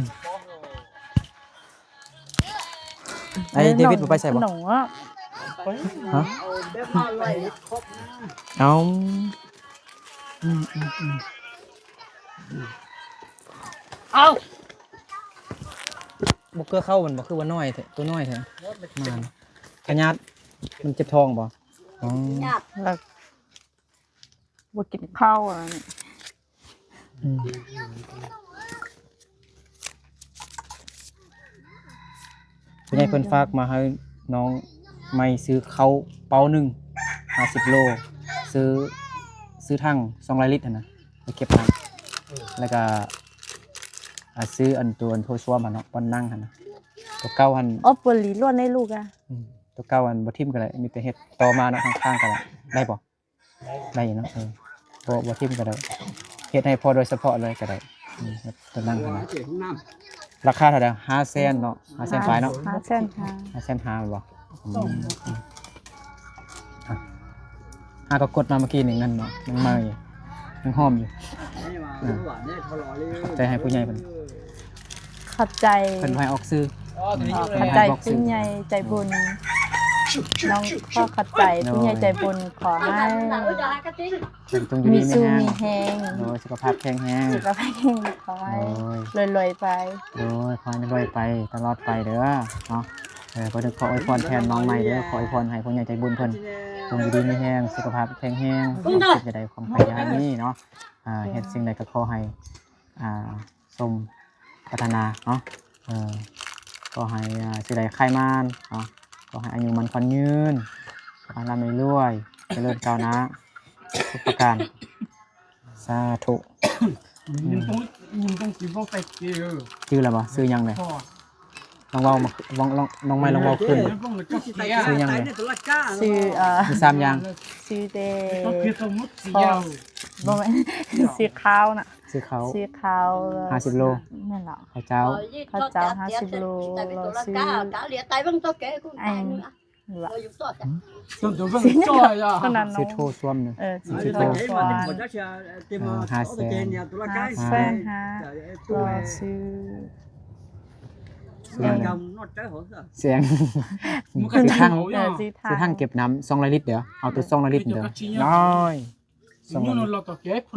ໄອ້ເດວິດບໍ່ໄປໃສບໍ່? ຮະ? ເອົາ ອືມໆໆ ເອົ້າ ບໍ່ເກືອເຂົ້າມັນບໍ່ ຄືວ່ານ້ອຍແທ້ ໂຕນ້ອຍແທ້ ມາ ຂະຫຍາດ ມັນເຈັບທ້ອງບໍ່? ອໍ ຂະຫຍາດ ແລ້ວ ບໍ່ກິນເຂົ້າອັນນີ້ ອືມ ຜູ້ໃຫຍ່ເພິ່ນຝາກມາໃຫ້ນ້ອງໃໝ່ ຊື້ເຂົ້າເປົາໜຶ່ງ ຫ້າສິບໂລ ຊື້ ຊື້ຖັງສອງຮ້ອຍລິດຫັ້ນນະ ໄປເກັບນ້ຳ ແລ້ວກະ ອາ ຊື້ອັນ ໂຕອັນໂຖສ້ວມຫັ້ນເນາະ ບ່ອນນັ່ງຫັ້ນນະ ໂຕເກົ່າຫັ້ນ ອອບບໍລີລ້ວນໃຫ້ລູກອະ ອືມ ໂຕເກົ່າຫັ້ນບໍ່ຖິ້ມກໍໄດ້ ມີແຕ່ເຮັດຕໍ່ມາເນາະ ຂ້າງໆກໍໄດ້ ໄດ້ບໍ່? ໄດ້ເນາະ ເອີ ບໍ່ ບໍ່ຖິ້ມກໍໄດ້ ເຮັດໃຫ້ພໍ່ໂດຍສະເພາະເລີຍກໍໄດ້ ອືມ ໂຕນັ້ນນະ ລາຄາເທົ່າໃດ? ຫ້າແສນເນາະ ຫ້າແສນປາຍເນາະ ຫ້າແສນຫ້າ ຫ້າແສນຫ້າແມ່ນບໍ່? ອືມ ອືມ ອ່ະ ຫາກໍກົດມາເມື່ອກີ້ນີ້ເງິນເນາະ ຍັງໃໝ່ຢູ່ ຍັງຫອມຢູ່ ອືມ ຂອບໃຈໃຫ້ຜູ້ໃຫຍ່ເພິ່ນ ຂອບໃຈ ເພິ່ນບໍ່ໃຫ້ອອກຊື່ ຂອບໃຈຜູ້ໃຫຍ່ໃຈບຸນ ນ້ອງຂໍຂອບໃຈຜູ້ໃຫຍ່ໃຈບຸນ ຂໍໃຫ້ມີສູ່ມີແຮງ ໂດຍ ສຸຂະພາບແຂງແຮງ ສຸຂະພາບແຂງແຮງ ຂໍໃຫ້ ໂດຍ ລວຍໆໄປ ໂດຍ ຂໍໃຫ້ລວຍໄປຕະຫຼອດໄປເດີເນາະ ເອີ ກໍຂໍອວຍພອນແທນນ້ອງໃໝ່ເດີ ຂໍອວຍພອນໃຫ້ຜູ້ໃຫຍ່ໃຈບຸນເພິ່ນ ຈົ່ງຢູ່ດີມີແຮງ ສຸຂະພາບແຂງແຮງ ຄວາມເຈັບຢ່າໄດ້ ຄວາມໄຂ້ຢ່າມີເນາະ ອ່າ ເຮັດສິ່ງໃດກໍຂໍໃຫ້ ອ່າ ສົມປາດຖະໜາເນາະ ເອີ ຂໍໃຫ້ ອ່າ ຊິໄດ້ໄຂມັນເນາະ ຂໍໃຫ້ອາຍຸໝັ້ນຂວັນຍືນ ໃຫ້ລ່ຳໃຫ້ລວຍ ຈະເລີນກ້າວໜ້າທຸກປະການ ສາທຸ ອືມ ຈື່ແລ້ວບໍ່? ຊື່ຫຍັງແດ່? ລອງເວົ້າມາ ລອງ ລອງ ນ້ອງໃໝ່ລອງເວົ້າຄືນ ຊື່ຫຍັງແດ່? ຊື່ ເອີ ມີສາມຢ່າງ ຊື່ແຕ່ ບໍ່ແມ່ນ ຊື່ຂາວນະ ຊື່ຂາວ ຊື່ຂາວ ຫ້າສິບໂລ ແມ່ນແລ້ວ ເຂົ້າເຈົ້າ ເຂົ້າເຈົ້າຫ້າສິບໂລ ແລ້ວຊື່ ອັນ ຊື່ໂທຊ່ວມໜຶ່ງ ເອີ ຊື່ໂທຊ່ວມ ເອີ ຫ້າແສນ ຫ້າແສນຫ້າ ແລ້ວຊື່ ຊື່ຫຍັງ ແສງ ຊື່ຖັງ ເອີ ຊື່ຖັງເກັບນ້ຳສອງຮ້ອຍລິດເດີ ເອົາໂຕສອງຮ້ອຍລິດເດີ ນ້ອຍ ສອງຮ້ອຍລິດ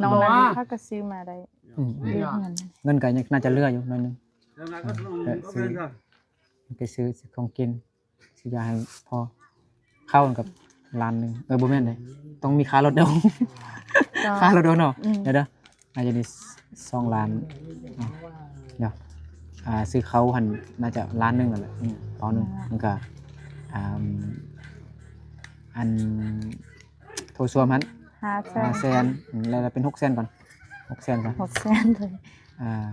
ນ້ອງນັ້ນເຂົາກໍຊື້ມາໄດ້ ອືມ ຢູ່ເຮືອນ ເງິນກໍຍັງໜ້າຈະເຫຼືອຢູ່ໜ້ອຍໜຶ່ງ ເອີ ຊື້ ໄປຊື້ ຊື້ຂອງກິນ ຊື້ຢາໃຫ້ພໍ່ ເຂົ້າກັບລ້ານໜຶ່ງ ເອີ ບໍ່ແມ່ນເດ້ ຕ້ອງມີຄ່າລົດເດີ ຄ່າລົດເດີເນາະ ອືມ ດຽວເດີ ໜ້າຈະໄດ້ສອງລ້ານ ດຽວ ອ່າ ຊື້ເຂົ້າຫັ້ນໜ້າຈະລ້ານໜຶ່ງຫັ້ນແຫຼະ ອືມ ເປົາໜຶ່ງ ແລ້ວກໍ ອ່າ ອັນ ໂຖສ້ວມຫັ້ນ ຫ້າແສນ ຫ້າແສນ ອືມ ແລ້ວເປັນຫົກແສນກ່ອນ ຫົກແສນກ່ອນ ຫົກແສນເລີຍ ອ່າ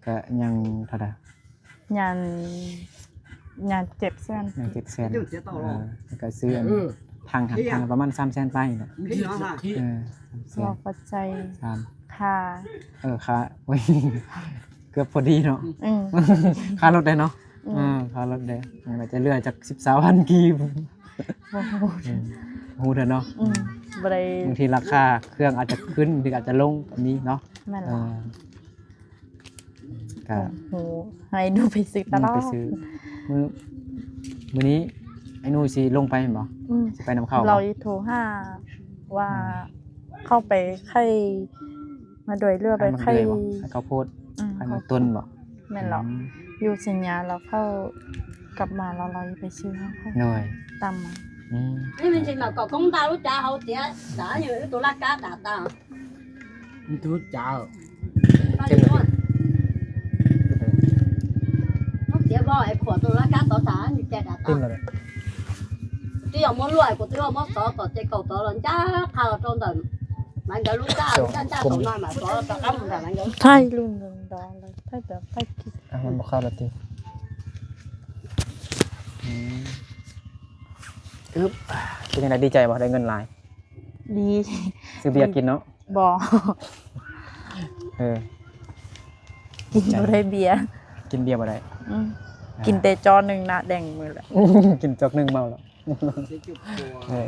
ກະຍັງເທົ່າໃດ? ຍັງ ຍັງເຈັດແສນ ຍັງເຈັດແສນ ເອີ ແລ້ວກະຊື້ອັນ ເອີ ຖັງຫັ້ນ ຖັງປະມານສາມແສນປາຍນີ້ແຫຼະ ເອີ ສາມແສນ ບໍ່ພໍໃຈ ສາມ ຄ່າ ເອີ ຄ່າ ໂອ້ຍ ເກືອບພໍດີເນາະ ອືມ ຄ່າລົດໄດ້ເນາະ ອືມ ເອີ ຄ່າລົດໄດ້ ມັນອາດຈະເຫຼືອຈັກສິບ ຊາວພັນກີບ ບໍ່ຮູ້ ອືມ ຮູ້ເທື່ອເນາະ ອືມ ອືມ ບໍ່ໄດ້ ບາງທີລາຄາເຄື່ອງອາດຈະຂຶ້ນ ບາງທີອາດຈະລົງ ແບບນີ້ເນາະ ແມ່ນ ເອີ ລະ ກະ ໂອ້ໂຫ ໃຫ້ໜູໄປຊື້ຕະຫຼອດ ໄປຊື້ ມື້ ມື້ນີ້ໄອ້ໜູຊິລົງໄປແມ່ນບໍ່? ອືມ ຊິໄປນຳເຂົາບໍ່? ລາວໂທຫາວ່າ ອືມ ເຂົາໄປໄຂ່ມາດ້ວຍ ຫຼືວ່າໄປໄຂ່ ໄຂ່ມາດ້ວຍບໍ່? ໄຂ່ເຂົ້າໂພດ ອືມ ໄຂ່ມັນຕົ້ນບໍ່? ແມ່ນແລ້ວ ອືມ ຢູ່ໄຊຍະ ແລ້ວເຂົາໄ ກັບມາແລ້ວເຮົາໄປຊື້ໃຫ້ເຂົາ ໂດຍ ຕາມມາ ອືມ ນີ້ມັນຊິມາກໍກົງຕາຮູ້ຈັກເຮົາເສຍສາຢູ່ໂຕລະກາຕາຕາ ມັນຖືກຈາວ ເຕັມແລ້ວ ເຮົາເສຍບໍ່ໄອ້ຂວດໂຕລະກາຕໍ່ຕານີ້ແຈກຕາຕາ ເຕັມແລ້ວ ທີ່ເອົາມາລວຍ ກໍທີ່ເອົາມາສອກ ກໍເຈເກົາຕໍ່ລອນຈ້າ ຂ້າວຕອນນັ້ນ ມັນກໍຮູ້ຈັກ ຈັນຈ້າຕົງມາ ມາສອກຕະກຳ ມັນກໍ ໄທລຸງດອນ ໄທແບບໄທກິນ ອ່ະ ມັນບໍ່ເຂົ້າແລ້ວຕິ ອືມ ອຶບ ເປັນຈັ່ງໃດ ດີໃຈບໍ່ ໄດ້ເງິນຫຼາຍ? ດີ ຊື້ເບຍກິນເນາະ? ບໍ່ ເອີ ກິນບໍ່ໄດ້ເບຍ ກິນເບຍບໍ່ໄດ້ ອືມ ອ່າ ກິນແຕ່ຈອກໜຶ່ງ ໜ້າແດງໝົດແລ້ວ ກິນຈອກໜຶ່ງເມົາແລ້ວ ເອີ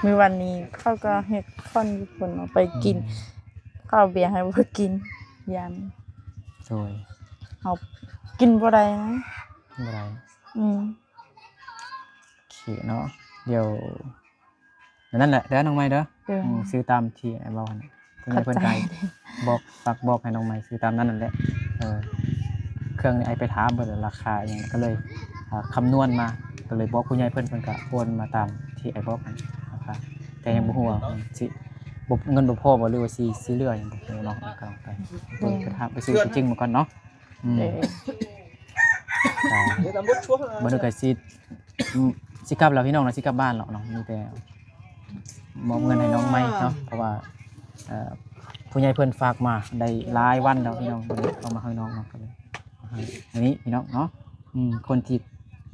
ມື້ວານນີ້ເຂົາກໍເຮັດຄອນຢູ່ພຸ້ນເນາະ ໄປກິນ ອືມ ເຂົາເອົາເບຍໃຫ້ບໍ່ກິນ ຢ້ານ ໂດຍ ເຮົາກິນບໍ່ໄດ້ນະ ກິນບໍ່ໄດ້ ອືມ ໂອເຄເນາະ ດຽວ ນັ້ນແຫຼະເດີ ນ້ອງໃໝ່ເດີ ໂດຍ ອືມ ຊື້ຕາມທີ່ອ້າຍເວົ້າຫັ້ນ ເພິ່ນ ເພິ່ນກໍບອກ ຝາກບອກໃຫ້ນ້ອງໃໝ່ຊື້ຕາມນັ້ນນັ້ນແຫຼະ ເອີ ເຄື່ອງນີ້ອ້າຍໄປຖາມເບິ່ງລາຄາອີ່ຫຍັງ ກໍເລີຍ ອ່າ ຄຳນວນມາ ກໍເລີຍບອກຜູ້ໃຫຍ່ເພິ່ນ ເພິ່ນກໍໂອນມາຕາມທີ່ອ້າຍບອກຫັ້ນນະ ແຕ່ຍັງບໍ່ຮູ້ວ່າ ອືມ ຊິ ບໍ່ ເງິນບໍ່ພໍບໍ່ ຫຼືວ່າຊິ ຊິເຫຼືອຫຍັງ ບໍ່ຮູ້ເນາະ ກໍຕ້ອງໄປ ອືມ ໄປຖາມ ໄປຊື້ຕົວຈິງມາກ່ອນເນາະ ອືມ ເອີ ອ່າ ບັດນີ້ກໍຊິ ອືມ ຊິກັບແລ້ວພີ່ນ້ອງເນາະ ຊິກັບບ້ານແລ້ວເນາະ ມີແຕ່ມອບເງິນໃຫ້ນ້ອງໃໝ່ເນາະ ເພາະວ່າ ເອີ ຜູ້ໃຫຍ່ເພິ່ນຝາກມາໄດ້ຫຼາຍວັນແລ້ວພີ່ນ້ອງ ກໍເລີຍເອົາມາໃຫ້ນ້ອງເນາະ ກໍເລີຍເອົາໃຫ້ ອັນນີ້ພີ່ນ້ອງເນາະ ອືມ ຄົນທີ່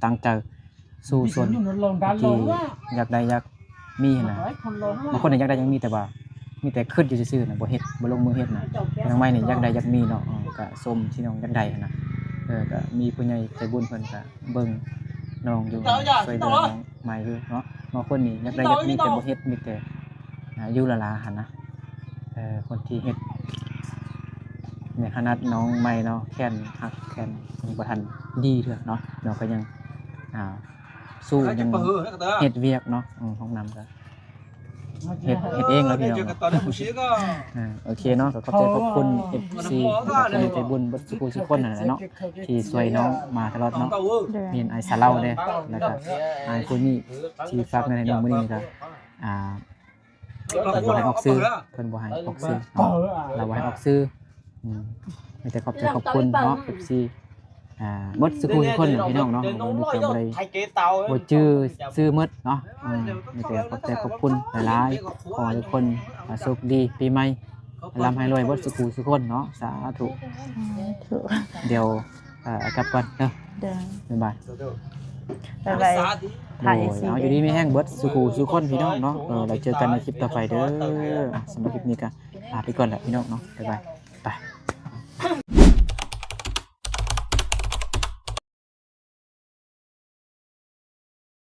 ຕັ້ງໃຈສູ້ຊົນ ທີ່ຢາກໄດ້ຢາກ ມີຫັ້ນນະ ບາງຄົນນີ້ຢາກໄດ້ຢາກມີ ແຕ່ວ່າມີແຕ່ຄິດຢູ່ຊື່ໆນະ ບໍ່ເຮັດ ບໍ່ລົງມືເຮັດນະ ແຕ່ນ້ອງໃໝ່ນີ້ຢາກໄດ້ຢາກມີເນາະ ເອີ ກະສົມທີ່ນ້ອງຢາກໄດ້ຫັ້ນນະ ເອີ ກະມີຜູ້ໃຫຍ່ໃຈບຸນເພິ່ນກະເບິ່ງນ້ອງຢູ່ ຊ່ວຍເຫຼືອນ້ອງໃໝ່ຢູ່ເນາະ ບາງຄົນນີ້ຢາກໄດ້ຢາກມີແຕ່ບໍ່ເຮັດ ມີແຕ່ ອ່າ ຢູ່ຫຼ້າໆຫັ້ນນະ ເອີ ຄົນທີ່ເຮັດໃນຂະໜາດນ້ອງໃໝ່ເນາະ ແຂນຫັກແຂນຍັງບໍ່ທັນດີເທື່ອເນາະ ນ້ອງກໍຍັງ ອ່າ ສູ້ ຍັງເຮັດວຽກເນາະ ອືມ ຫ້ອງນ້ຳກໍ ເຮັດ ເຮັດເອງແລ້ວພີ່ນ້ອງເນາະ ອ່າ ໂອເຄເນາະ ກໍຂອບໃຈຂອບຄຸນເອັຟຊີ ແລະກໍຜູ້ໃຫຍ່ໃຈບຸນເບິດສູ່ຜູ້ສູ່ຄົນນັ້ນແຫຼະເນາະ ທີ່ຊ່ວຍນ້ອງມາຕະຫຼອດເນາະ ໂດຍ ມີອ້າຍສາເລົາເດ້ ແລ້ວກໍອ້າຍຜູ້ນີ້ທີ່ຝາກເງິນໃຫ້ນ້ອງມື້ນີ້ນີ້ກໍ ອ່າ ເພິ່ນບໍ່ໃຫ້ອອກຊື່ ເພິ່ນບໍ່ໃຫ້ອອກຊື່ເນາະ ລາວບໍ່ໃຫ້ອອກຊື່ ອືມ ມີແຕ່ຂອບໃຈຂອບຄຸນເນາະ ເອັຟຊີ ອ່າ ເບິດສູ່ຜູ້ສູ່ຄົນແຫຼະພີ່ນ້ອງເນາະ ເຮົາກໍບໍ່ໄດ້ ບໍ່ຈື່ຊື່ໝົດເນາະ ອືມ ມີແຕ່ຂອບໃຈຂອບຄຸນຫຼາຍໆ ຂໍໃຫ້ທຸກຄົນ ອ່າ ໂຊກດີປີໃໝ່ ລ່ຳໃຫ້ລວຍເບິດສູ່ຜູ້ສູ່ຄົນເນາະ ສາທຸ ສາທຸ ດຽວ ອ່າ ກັບກ່ອນເດີ ເດີ ບາຍບາຍ ບາຍບາຍ ໂດຍ ເອົາ ຢູ່ດີມີແຮງເບິດສູ່ຜູ້ສູ່ຄົນພີ່ນ້ອງເນາະ ເອີ ແລ້ວເຈີກັນໃນຄລິບຕໍ່ໄປເດີ ອ່າ ສຳລັບຄລິບນີ້ກໍລາໄປກ່ອນແຫຼະພີ່ນ້ອງເນາະ ບາຍບາຍ ໄປ.